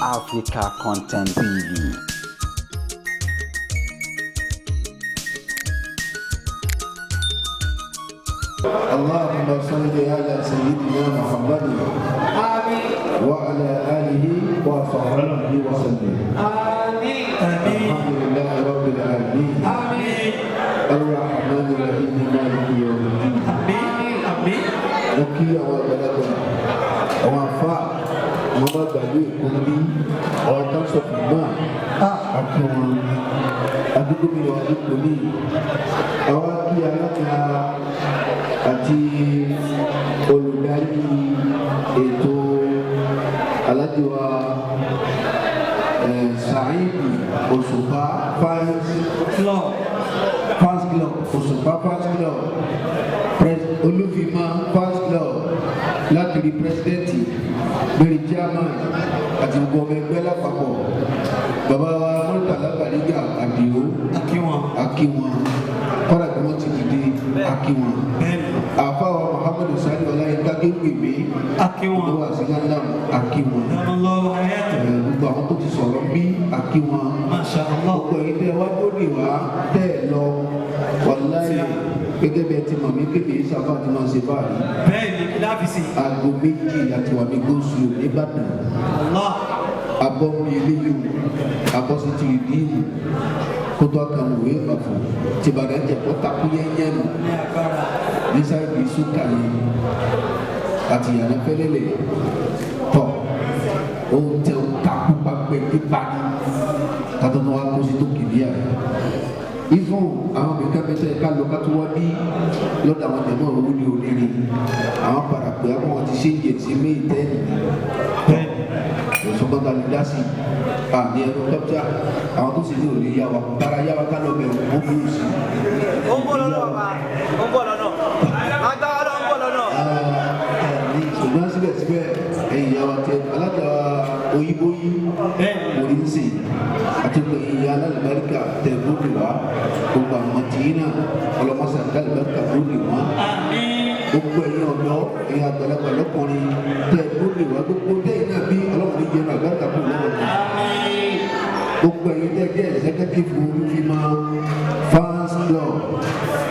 Africa Content TV. اللهم صل على سيدنا محمد. آمين. وعلى آله وصحبه وسلم. آمين. الحمد لله رب العالمين. آمين. الرحمن الرحيم مالك يوم الدين. آمين. آمين. Mo kí àwọn àgbàlagbà, àwọn àfa, àwọn bá gbàgbé èkó ní àwọn táǹsọ̀fù náà àti wọn àdúgbò mi wà lóko ní àwọn kí alága àti olùdarí ètò alájọwà Saheed Òṣùpá fans Club. Fans club, Òṣùpá fans club, Olúfimá fans club, láti rí pírẹsidẹ́ǹtì lórí chairman àti gbogbo ọmọ ẹgbẹ́ lápapọ̀, bàbá wa Murtala Bariga Àdìo. Akíwọn. Akíwọn kọ́dà bí wọ́n ti dìde, akíwọn. Bẹ́ẹ̀ni. Àfáwà Muhammadu Sani Ọláyínká Kéwìmí. Akíwọn. Ló wà sí Ghana, akíwọn. Allahu hayatu. Gbogbo àwọn tó ti sọ̀rọ̀ bí, akíwọn. Masha Allah. Gbogbo ẹ̀yin tẹ́ wá lórí wa tẹ́ ẹ lọ, wàláyé, gẹ́gẹ́ bí ẹ ti mọ̀ mí kébì sábà ti máa ṣe báyìí. Bẹ́ẹ̀ni, láfíìsì. Aago 2 láti wà ní gòsù nìbàdàn. Allah. Abọ́mi eléyìí abọ́sí ti rí kótó akàwé ìbàfọ̀ tìbàdàn jẹ̀kọ́ takú yẹ́nyẹ́ nù. Ní agbára. Nísàbí sùkà yẹn àti ìyànà fẹ́lẹ́lẹ̀ tọ̀ ohun tẹ o takú pàpẹ́ pípa ní kátó tó wá kó sí tó kìbíà ifun àwọn mẹka mẹta yẹ ká lọ ká tó wá bí lọ́dọ̀ àwọn jẹ̀mọ́ òwú ni onírin àwọn padà pé àwọn ti ṣe ń yẹ sí méyì tẹ́ẹ̀nì. Bẹ́ẹ̀ni. Òṣùpọ̀tà lè dá sí àmì ẹ̀rọ dókítà àwọn tó sì ní òní yá wa tara yá wa ká lọ bẹ̀ wọ́n burú sí. Ó ń bọ̀ lọ́nà bàbá, ó ń bọ̀ lọ́nà, agbára ló ń bọ̀ lọ́nà. Ṣùgbọ́n síbẹ̀síbẹ̀, ẹ̀yìn ìyá wa tẹ alájà òyìnbó yìí orí ń sè àti pé ìyá alálùbáríkà tẹ bóde wá, gbogbo àwọn tìyín náà ọlọmọsà alálùbáríkà bóde wá. Àmín. Gbogbo ẹ̀yin ọ̀dọ́, ẹ̀yin àgbàlagbà lọ́kùnrin tẹ bóde wá, gbogbo tẹ̀yin náà bí ọlọ́mọdé jẹun àgbàlagbà kò lọ́wọ́ náà. Àmín. Gbogbo ẹ̀yin tẹ́ jẹ́ executive Olúfimá fans club,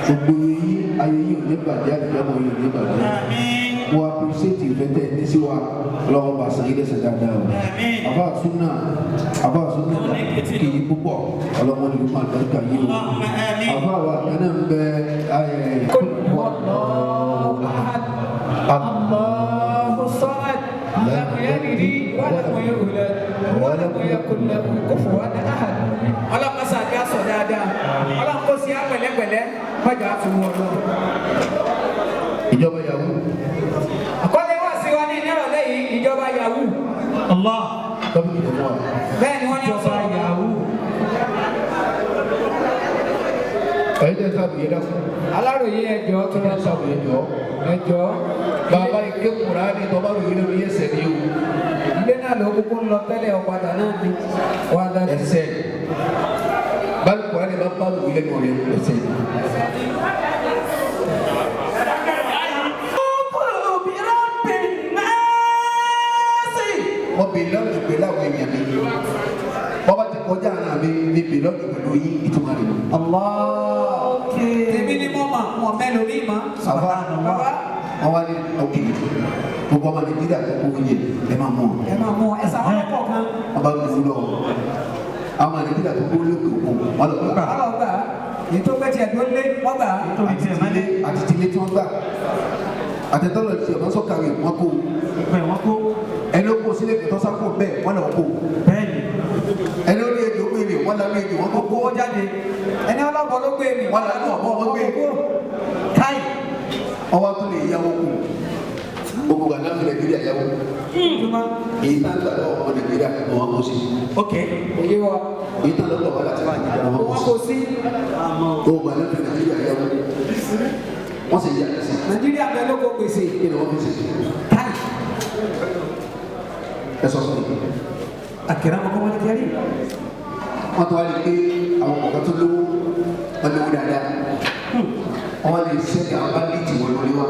gbogbo yìí, ayé yìí ò ní bàjẹ́, àdìgbàmọ̀ yìí ò ní bàjẹ́. Àmín. Mo appreciate ìfẹ́ tẹ́ ẹ ní sí wa, lọ́wọ́ bá san ilé ṣẹ̀dá dáa o. Àmín. Àbá súnà, àbá súnà kì í púpọ̀, ọlọ́mọ ní ló máa dárúkà yìí o. Allahumma àmín. Àbá wa kan náà ń bẹ ẹ. قل هو الله أحد الله الصمد لم يلد ولم يولد ولم يكن له كفوا أحد. Ọlọ́run kó sàdí àsọ dáadáa, Ọlọ́run kó sí á pẹ̀lẹ́pẹ̀lẹ́ mọ́jà á fi wọ́n lọ. Ìjọba yahoo. Àkọlé wá sí wa ní nírọ̀lẹ́ yìí, ìjọba yahoo. Allah. Tọ́pìkì tó fún wa. Bẹ́ẹ̀ ni wọ́n ní Ìjọba yahoo. Ẹ̀yin tẹ́ sábì yẹn dákun. Aláròyé, ẹjọ́ tó lọ Tẹ́ sábì yẹn jọ. Ẹjọ́. Bàbá ike Kùránì tọ́ba ròyìn lórí ẹsẹ̀ ni o. Ilé náà ló kúkú ń lọ tẹ́lẹ̀, ọ̀padà náà ni wà á dájú. Ẹsẹ̀ báyìí Kùránì bá bá ròyìn lẹ́nu rẹ̀, ẹsẹ̀. Wọ́n bèlọ́ọ̀nù pẹ̀lú àwọn èèyàn mi, wọ́n bá ti kọjá ara mi ní bèlọ́ọ̀nù pẹ̀lú yín, ìtumọ̀ rẹ̀. Allah. Tèmi ni mo mọ̀, wọn mẹ́lòó ní ìmọ̀. Àfa, Bàbá. wọ́n wá ní òkè gbogbo ọmọ Nàìjíríà tó kó oúnjẹ ẹ máa mú wọn. Ẹ máa mú ẹ sáwọn ọkọ̀ kan. Wọ́n bá gbogbo lọ àwọn ọmọ Nàìjíríà tó kó lókè òkun, wọ́n lọ gbà. Wọ́n lọ gbà á. Èyí tó gbé tiẹ̀ tó lé, wọ́n gbà á. Tóbi tiẹ̀ má lé. Àti tilé tí wọ́n gbà, àtẹ̀tọ́lọ̀ tí ọ̀nà sọ̀kàwé wọn kó. Bẹ́ẹ̀ wọ́n kó. Ẹni ó kó sílé kẹtọ́ sáko bẹ́ẹ̀, wọ́n lọ kó. Bẹ́ẹ̀ni. Ẹni ó ní ejò gbé mi, wọ́n lọ ní ejò wọn kó. Kó jáde. Ẹni ọlọ́bọ ló gbé mi. Wọ́n lọ ní ọ̀bọ wọn gbé. Káì. Ọwọ́ tó lè yáwó kù gbogbo gbà náà fi Nàìjíríà yáwó. Ojúmọ́. Èyí tá ń gbà lọ́wọ́ ọmọ Nàìjíríà ni wọ́n kó sí. Ok. Òye wa. Èyí tá lọ́gbà wà láti Nàìjíríà ni wọ́n kó Wọ́n sí. kó sí. Àmọ́. Gbogbo gbà náà fi Nàìjíríà yáwó, wọ́n sì yá sí. Nàìjíríà bẹ lóko gbèsè. Kí ni wọ́n fi ṣe? Káì. Ẹ sọ fún mi. Akramakum al-karim. Wọ́n tó wá lè pé àwọn kọ̀ọ̀kan tó lówó, wọ́n lówó dáadáa, wọ́n lè sẹ́ni àwọn bá léètì wọ́n lórí wa.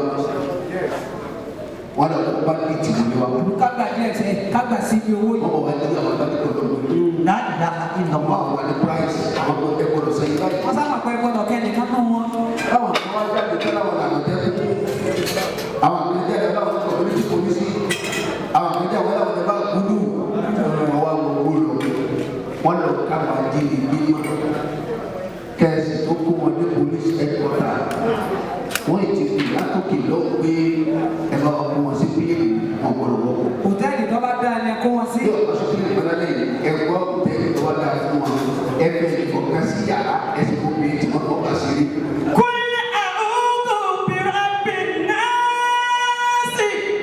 Wọ́n lọ kó bá ní tìmọ̀ ní wa. Kágbà díẹ̀ sẹ́ kágbà sí ibi owó Wọ́n yìí. bọ̀ wá ní àwọn bá ní kọ̀ọ̀tọ̀ lórí. La ilaha illallah. Wọ́n wà ní price àwọn tó tẹ́ gbọ́dọ̀ sẹ́yìn báyìí. Wọ́n sábà pẹ́ gbọ́dọ̀ kẹ́nìkan nù wọn. Báwọn kan wá jáde tó láwọn làwọn tẹ́kù. Àwọn àmì jáde láwọn community police. Àwọn àmì jáde láwọn tẹ́ bá gbúdú. Wọ́n wá gbogbo lọ. Wọ́n lọ ká máa di ìgbìmọ̀. Kẹ̀sì tó kó wọn ní police headquarter. Wọ́n ti fi látòkè lọ pé ẹ bá wọn kó wọn sí pílẹ̀nì wọn gbọ́dọ̀ wọ́pọ̀. Hòtẹ́ẹ̀lì tó bá dáa ni ẹ kó wọn sí. Yóò kọ́ sí pílẹ̀nì gbọ́dọ̀ lẹ́yìn ẹ̀kọ́ tẹ̀lé tó wá dáa fún wọn. Ẹ fẹ́ ìfọ̀kàn sí yàrá ẹ̀sìn kó bí tí wọ́n kọ́ bá sí rí. قل أعوذ برب الناس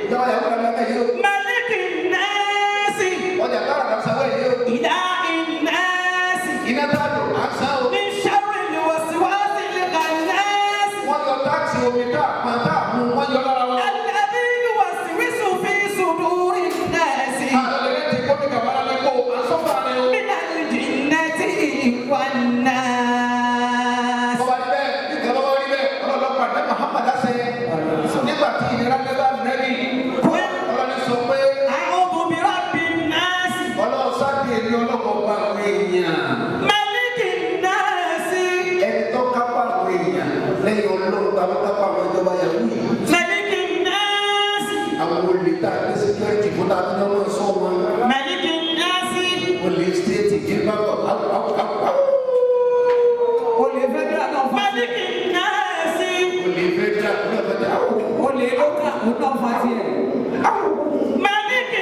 Ìjọba yàrá wọn lọ́dọ̀ yìí o. ملك الناس Ọjà tára kan sanwó yìí o. إله الناس Iná tá a lò à ń sá o. من شر الوسواس الخناس Wọ́n yọ táàkì omi tá a pọn tá a mú wọ́n yọ lára wọn. الذي يوسوس في صدور الناس Àlọ́ lè ti kó mi kàwá lálẹ́ kó à ń sọ́fà ni o. من الجنة والناس Bọ́ba rí bẹ́ẹ̀ nígbà bọ́ba rí bẹ́ẹ̀ ọlọ́lọ́pàá ní Muhammad ṣe nígbà tí ìnira dé bá nẹ́bí. Ọlọ́ni sọ pé أعوذ برب الناس ọlọ́run sábì èmi ọlọ́kọ̀ bá àwọn èèyàn. ملك الناس Ẹni tó kápá àwọn èèyàn lẹ́yìn ọlọ́run ta ló kápá àwọn ìjọba yahoo yìí. ملك الناس Àwọn olè tá a gbé security fún tá a tún náà sọ wọn. ملك الناس Olè stéètì kí n bá bọ̀ áwù áwù áwù áwù. Olè federal náà fa ملك الناس Olè federal náà fẹ́ tẹ áwù. Olè local òun náà fa tiẹ̀. ملك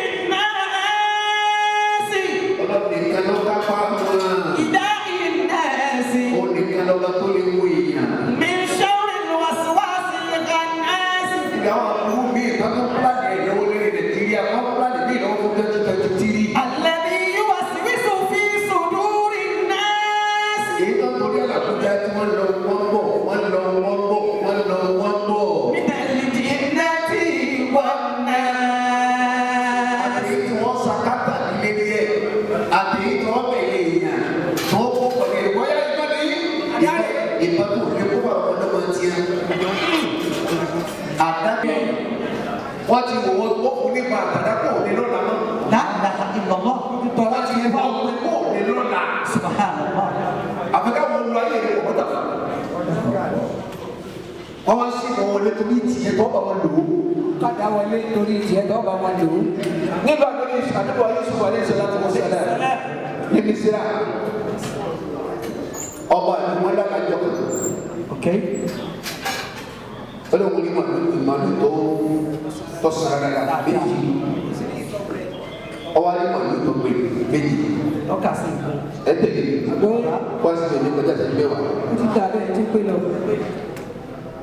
الناس Ọlọ́run nìkan ló kápá wọn. إله الناس Òun nìkan lọ́ba tó lè wo èèyàn. من شر الوسواس الخناس Ìgbà àwọn àbúrò mi ìtọ́jú pílánì ẹ̀yẹ́wó lórí Nàìjíríà wọ́n pílánì bí ìnáwó fún 2023. الذي يوسوس في صدور الناس Èyí tó ń torí àlàkújá tí wọ́n lọ wọ́n bọ̀ wọ́n lọ wọ́n bọ̀ wọ́n lọ wọ́n bọ̀. من الجنة والناس Àti èyí tí wọ́n sakátà nílé ní ẹ̀ àti èyí tí wọ́n bẹ̀rẹ̀ èèyàn tí wọ́n kó pẹ̀lú ẹ̀ bọ́yá ìbọn ní ìbọn tó lè kó bá wọn lọ́mọ tiẹ̀. Àdá wọ́n ti wò wọ́n ó fún nípa àtàdá kò ní lọ́la mọ́. La ilaha illallah. Wọ́n ti fọ́ pé kò ní lọ́la. Subhanallah. Àfikà wọn lu ayé rẹ̀ kọ̀mọ́tà. Wọ́n wá sí ìwọ̀n wọlé torí tiẹ̀ tó bá wọn lò ó. Kádà wọlé torí tiẹ̀ tó bá wọn lò ó. Nígbà tó ní àdúgbò Yusuf alayhi salatu wa salam ní Mísírà, ọba àdúgbò lágbàjọ kan. Okay. Ọlọ́run ní màlúù màlúù tó tó sara dáadáa méjì. Ọwọ́ ní màlúù tó gbé méjì. Lọ́kà sí. Ẹ tẹ̀lé wá sí ẹ̀mí kọjá sí mẹ́wàá. Ó ti dà bẹ́ẹ̀ tí pé lọ.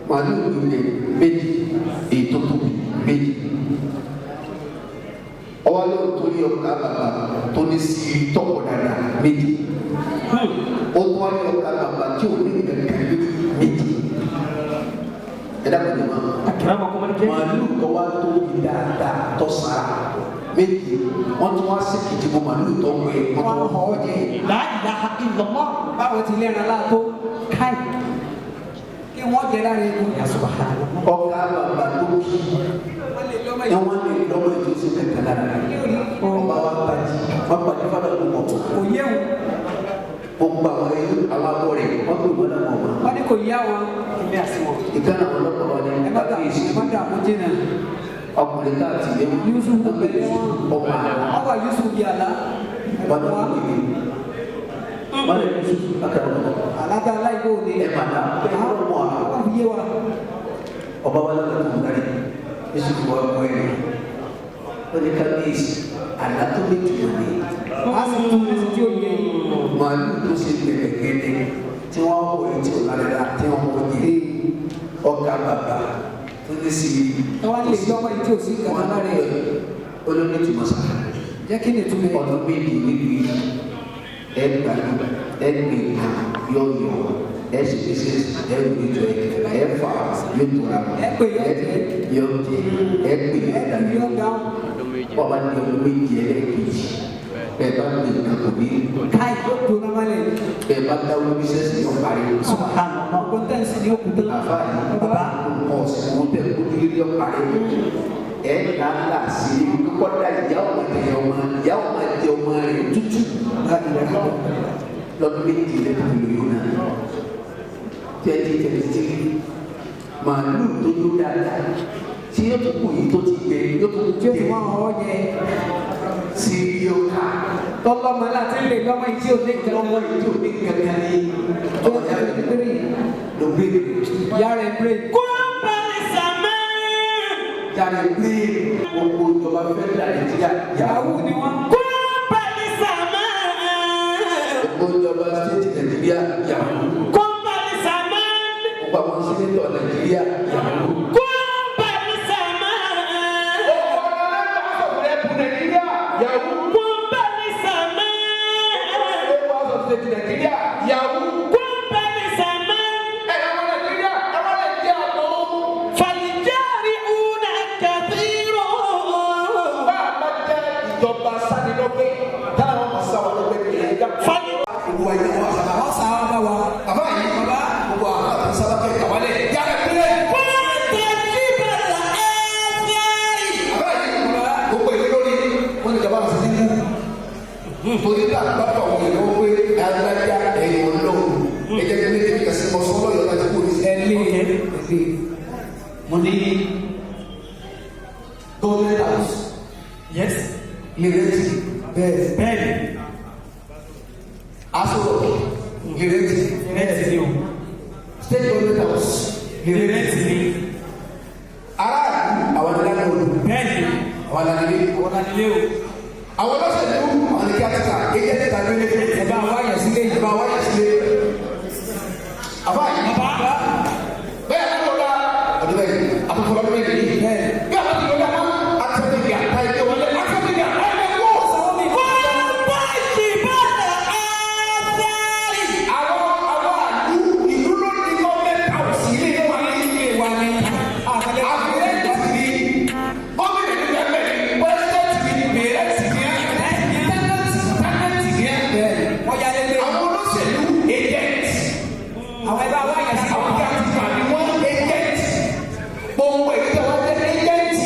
Màlúù tó gbé méjì èyí tó tóbi méjì. Ọwọ́ ló ń torí ọkà bàbà tó ní sí tọ́pọ̀ dáadáa méjì. Ó tún wá ní ọkà bàbà tí ò ní kankan méjì. Ẹ dákun jẹ mọ́. Màlúù tó wá tóbi dáadáa tó sara méjì wọ́n tún wá sí kìtìbó màlúù tó ń gbé wọ́n Wọ́n tún họ̀ ọ́ jẹ. La ilaha illallah. Báwo ti lẹ́ran láàtó? Kai. Kí wọ́n jẹ lára egun. Ya subhanallah. ọkà bàbà tó kí Wọ́n lè lọ́mọ ẹ yìí. wọ́n lè lọ́mọ ètò ìṣe kankan lára rẹ̀. Ọba wa tají wọ́n pàdé fábà ló mọ̀ Kò yé wọn. gbogbo àwọn ẹyẹ àwọn abọ́ rẹ̀ wọ́n gbé wọn náà mọ̀ wọn. Wọ́n ní kò yá wọn. Ilé àsìwọ̀n. Ìkànnì àwọn ọlọ́pàá wa ní Ẹ má dà kábíyèsí ẹ má dà mú jìnnà. ọkùnrin tá a ti lé Yusuf bẹ̀rẹ̀ wọn. ọmọ àwọn Ọba Yusuf di àlá. wọn náà wọ́n gbé wọn lè Yusuf akẹ́rọ̀ Àlá tá a láì bò ní. ẹ má dá ẹ má mọ̀ àwọn. Wọ́n fi yé wa. Ọba wa lọ́dọ̀ tó ń darí Yusuf wa kọ́ ẹ̀ ó ní kábíyèsí àlá tó ní tùmọ̀ ní. A sì tún ní sí tí ó yé yìí. Màálù tó ṣe gbẹ̀gẹ̀gẹ̀dẹ̀ tí wọ́n wọ etí ọ̀làdàdà tí wọ́n wọ yẹ ọkà bàbà tó ní sí Ẹ wá lè lọ́mọ yìí tí ò sí kankan lára ẹ̀. olórí tùmọ̀ sá Jẹ́ kí ni ìtumọ̀ ẹ̀? ọdún méjì nílùú yìí ẹ gbàdúrà ẹ gbè yọ̀yọ̀ ẹ sì pèsè ẹ gbèjọ ẹ fà yóò tóra Ẹ pè yọ jẹ. yọ jẹ ẹ pè yọ Ẹ dàbí yọ dáhùn. ọba ní ọdún méjì ẹlẹ́ẹ̀kejì bẹ́ẹ̀ bá gbé nǹkan kò ní Káì yóò dùn náà malẹ̀. bẹ́ẹ̀ bá dáwọ́ bísẹ́sì yọ parí. Subhanallah. Ọgbọ́n tẹ̀sí ni ó kú tán. Àfa yìí bàbá nǹkan ọ̀sìn owó tẹ̀ kó dúró yọ parí. Ẹ̀ là ń là sí i kọ́dà ìyá ọmọ jẹ ọmọ ìyá ọmọ jẹ ọmọ rẹ̀ tútù lọ́dún méjì lẹ́tọ̀ lóyún náà 2023 màálù tó yó dáadáa tí yóò tó kù yìí tó ti gbẹ yóò tó kù Tí ó ti wọ́n ọ̀ yẹ. sí yóò ká Tọ́lọ́mọ láti lè lọ́mọ ìdí òní lọ́wọ́ kankan. yìí tó ní kankan ní ọmọ ìyá rẹ̀ 2023. ló gbé Ìyá rẹ̀ pray. jáde gbé gbogbo ìjọba fẹ́ẹ́ Nàìjíríà Yahoo ni wọ́n. Gbogbo ìjọba stéètì Nàìjíríà yahoo. Gbogbo àwọn sínétọ̀ Nàìjíríà yahoo. Wọ́n sá wa bá wa. Bàbá yìí bàbá gbogbo àwọn àti sábà kẹ́ kàwálẹ̀ yàrá pílẹ̀. Bàbá yìí gbogbo ìlú lórí wọn ni jàmbá àti sínkú. Torí bí àgbàpọ̀ àwọn èèyàn wọ́n pé agbájá ẹ̀yìn ọlọ́run. Ẹ jẹ́ kí méjèèjì kàṣí mọ́ sọ́lọ́ yọ̀ọ́ láti kú ní. Ẹ̀lẹ́ ẹ̀lẹ́. Mo ní government house Yes. lè rẹ́tì Bẹ́ẹ̀. Bẹ́ẹ̀ni. Aso Rock lè rẹ́tì Rẹ́ǹtì ni o. state government house lè rẹ́tì. Rẹ́ǹtì ni. Aráàlú àwọn aláǹdó Bẹ́ẹ̀ni. àwọn aláǹdó Àwọn anílé o. àwọn ọlọ́sẹ̀lú àwọn ní kí á ti ta ẹjẹ́ ti ta gbélé fún Ẹ bá wáyà sílé yìí. ẹ bá wáyà sílé àbá yìí Bàbá. bẹ́ẹ̀ ló lọ́la ọdún bẹ́ẹ̀ àtúntò ọdún bẹ́ẹ̀ yìí Bẹ́ẹ̀. bí àwọn ti lọ́la àtúntò àtà ẹgbẹ́ wọlé àtúntò àtà ẹgbẹ́ wọ́ àwọn àwọn àlú ìlú ló ní gọ́ọ̀mẹ̀ntì house ilé yẹn wà ní Ilé wa ni. Àkàlẹ́. àfẹ́rẹ́ǹtì ni gómìnà ní bẹ́ẹ̀ pẹ́sidẹ́ntì ni mẹ́rẹ́ǹtì ni tẹ́nẹ̀tì tẹ́nẹ̀tì ni Bẹ́ẹ̀ni. Wọ́n yá lélẹ̀. àwọn olóṣèlú agent. Àwọn ẹ bá wáyà sílé. Àwọn tí a ti gbà ní wọ́n agent gbogbo èyí tó wọ́n jẹ́ agent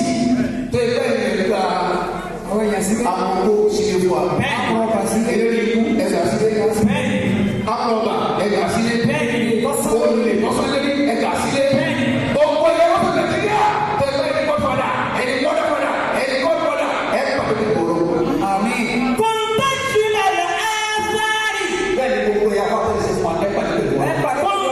tó ẹgbẹ́ yẹn gba Àwọn èèyàn sílé. àwọn owó sílé fún wa. Àwọn ọkọ̀ sílé. Eléré ikú ẹgbà sílé. Bẹ́ẹ̀ni. Amọ̀ba ẹgbà sílé. Bẹ́ẹ̀ni. Olè lọ́sọ̀lẹ́rí ẹgbà sílé. Gbogbo ẹ̀yẹ wọ́n tó Nàìjíríà tó ẹgbẹ́ ẹni godfather ẹni godfather ẹni godfather ẹni pàtó ní kòró. Àmín. Bẹ́ẹ̀ni gbogbo ẹ̀yà fún àtẹ̀sẹ̀ fún akẹ́kọ̀ọ́ àti pẹ̀lú wa. Ẹ pàdé pẹ̀lú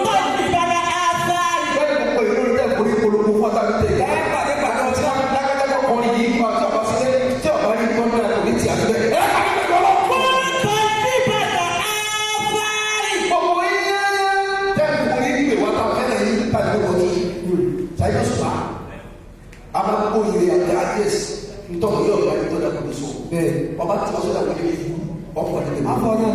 Bẹ́ẹ̀ni gbogbo ìlú rẹ̀ kò ní polówó fún àtàlùtẹ̀. Ẹ pàdé pẹ̀lú Àti lágbájá kọrin yìí kọ́ àti ọba sílé tí ọba yìí kọ́ ní àkòrí tí a ti bẹ̀. Ẹ pàdé pẹ̀lú ọlọ́pàá. Gbogbo yín tẹ́lẹ̀ kò ní pè wá táwọn fẹ́lẹ̀ yìí pàdé pẹ̀lú ọtí. Ṣáyé sùpà. A máa kó ìrè àti àdírẹ́sì ntọ́mọ yóò gba ẹni tó dàgbà lóṣù. Bẹ́ẹ̀. Ọba tí wọ́n sọ́dà wọlé ọkọ̀ nílé. Afọ náà.